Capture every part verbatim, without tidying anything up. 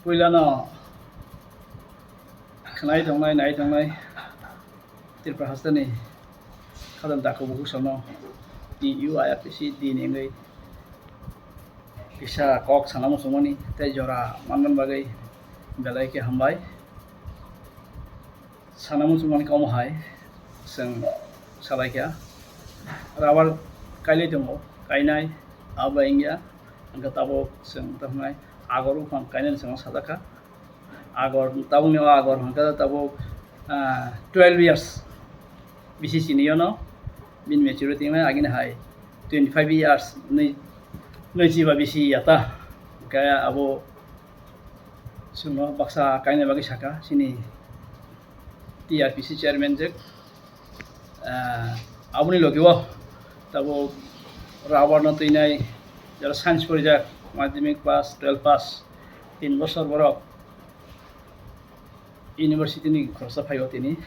Puilano khwnai tongnai, nai tongnai Tripura hasteni khadam dakhubo bukhuksono T U I R T C din wngwi kisa kok sana muchungmani tei jora manna bagwi belai khe hambai. Sana muchungmani kamo hai chwng salaikha. Rubber kailai tongo, kainai, abo bai wngya. Hwnkhe tabuk chwng tamo hai agor buphang kainani chwng sajakha. Agor, tabukni o agor hwnkhe tabuk, ah, twelve years bisi sinio no bini maturity wngnai, agini hai twenty five years nwi, nwichi ba bisi ya ta. Hwnkhe abo chwngno baksa kaina bagwi saka chini T R P C chairman je, ah, aboni logi o tabuk rubber no twinai, jara science porijak, madhyamik pass, twelve pass, tin bosor borok university ni khoroksa phaio tini,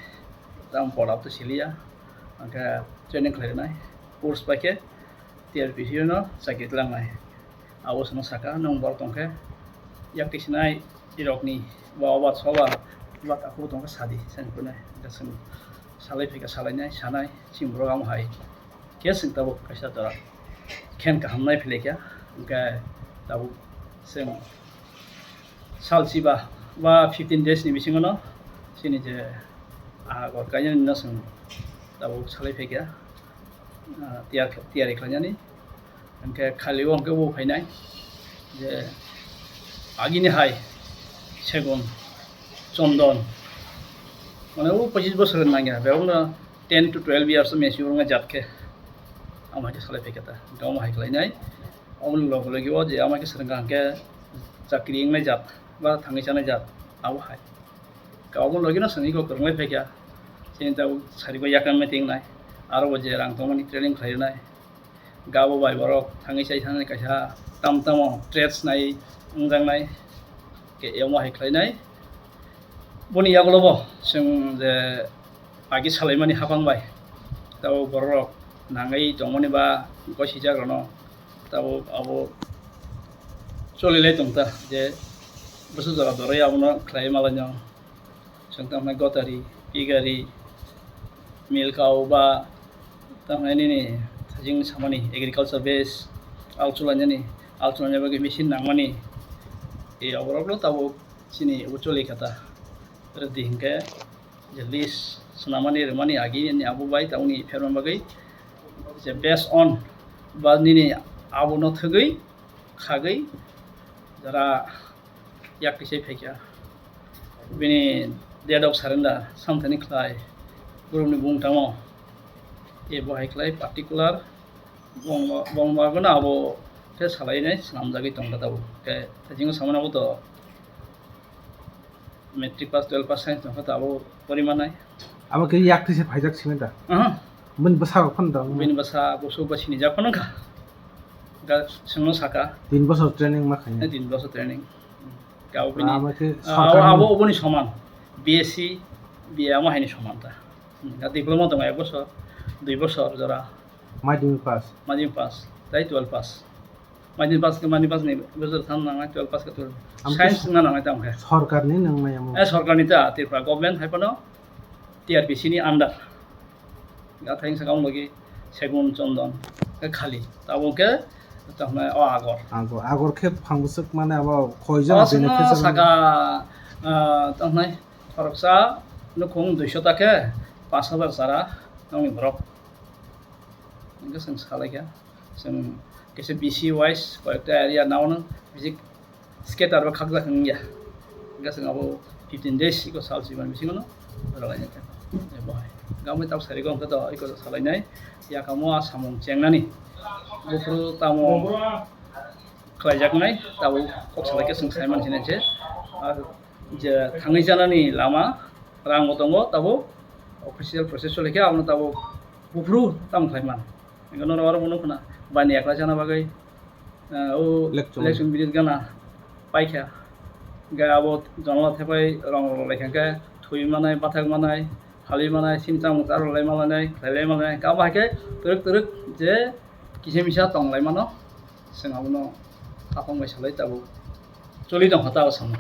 tamo pora to siliya, hwnkhe training khlai rwnai, course bai khe T R P C no chakri tlangnai. Abo chwngno saka, nwng borok tongkhe yak tisinai irokni ba obar sobar ba takhuk tongkhe sadi, sani phunai. Hwnkhe chwng salai phaikha, salainai, sanai, chini borok amo hai khe chwng tabuk kaisa jora khen kaham nai philai kha. Hwnkhe tabuk chwng sal chiba ba fifteen days ni bisingo no chini je agor kainani no chwng tabuk salai phaikha, ah, tiyar, tiyari khlainani. Hwnkhe khali o hwnkhe bo phainai je agini hai segun, chondon, mane o pochis bosor nangya, bebak no ten to twelve years mature wngnai jat khe, amo hai khe salai phaikha ta, hwnkhe omo hai khlainai. Omoni logi logi o je amo hai khe swrwngkha hwnkhe chakri wngnai jat ba thangwi chanai jat, abo hai. Ka omo logi no chwng iko kwrwnglai phaikha, chini tabuk sarigo yakar meeting nai, aro bo je rang tongmani training khlai rwnai. Gabo bai borok thangwi chai thangwi kaisa tam tamo trades nai wngjaknai, ke emo hai khlainai. Boni yagulo bo chwng je agi salaimani hapang bai tabuk borok rok nangwi tongmani ba gosijak rokno tabuk abo cholilai tongta je bwswk jora doroi abono khlai malaino. Chwng tamo gotari, pigari, milk cow ba tamo nini thajing samani agriculture base alchulainani, alchulaina bagwi machine nangmani. E oborokno tabuk chini uchuli kata rwdi hinkhe je list swnamani rwmani agi ni abo bai tabukni pherma bagwi je based on ba nini abono thwgwi khagwi jora yak kisai phaikha. Bini date of surrender samthani khlai, borokni bung tamo, e bo hai khlai particular bongma, bongma gana abo khe salainai swnamjagwi tongkha tabuk. Khe thajingo samani abo to matric pass, twelve pass science tongkha ta abo porimanai. Abo khe yak twi se phaijak simi da? Aha. Bini bwsa rok phano da? Bini bwsa busu ba sinijak phano kha. Ga sengno saka. Tin bosor training ma khainai. Eh, tin bosor training. Ga bini, abo khe ah, sorkarni abo oboni soman. B S C, B A amo haini soman ta. Hmm, ga diploma tongo ek bosor, dui bosor jora. Madhyamik pass. Madhyamik pass, tai twelve pass. Madhyamik pass khe madhyamik pass ni bosor tham nangnai, twelve pass khe twelve. Am khe science na nangnai tamo khe. Sorkarni nangnai amo. Eh, sorkarni ta, Tripura government hai phano T R P C ni under. Gathai wngsa kamo logi segun chondon khe khali. Tabuk khe tamo o agor. Agor, agor khe buphang bwswk mane abo khoi jora. O sino benefit saka, ah, tamo khoroksa nukhung duiso ta khe pash hajar chara nongni borok. Hingke chwng salaikha, chwng kisa B C wise koyekta area naono bisi scatter ba khakjak wngya. Hingke chwng abo fifteen days iko sal swimani bisingo no rwlainai kha. Bo hai. Gamai tabuk sarigo hingke to iko salainai. Yakamo a samung chengnani. Buphuru tamo khlaijaknai, tabuk kok salaikhe chwng saiman sinai se. Ar je thangwi janani lama rang bo tongo, tabuk official process choli khe abono tabuk buphuru tamo khlai man. Hingke norok oro bo nukho na, bani ekla chana bagwi, ah, o Lekchung. Lekchung bridge gana paikha. Hingke abo jonla thepai rong rok lai kha khe thwi manai, bathak manai, phalwi manai, sini chamung charwk lai manai, khlai lai manai. Hingke abo hai khe twrwk twrwk je kisa misa tong lai mano, chwng abono khapang bai salai tabuk choli tong kha ta o samung.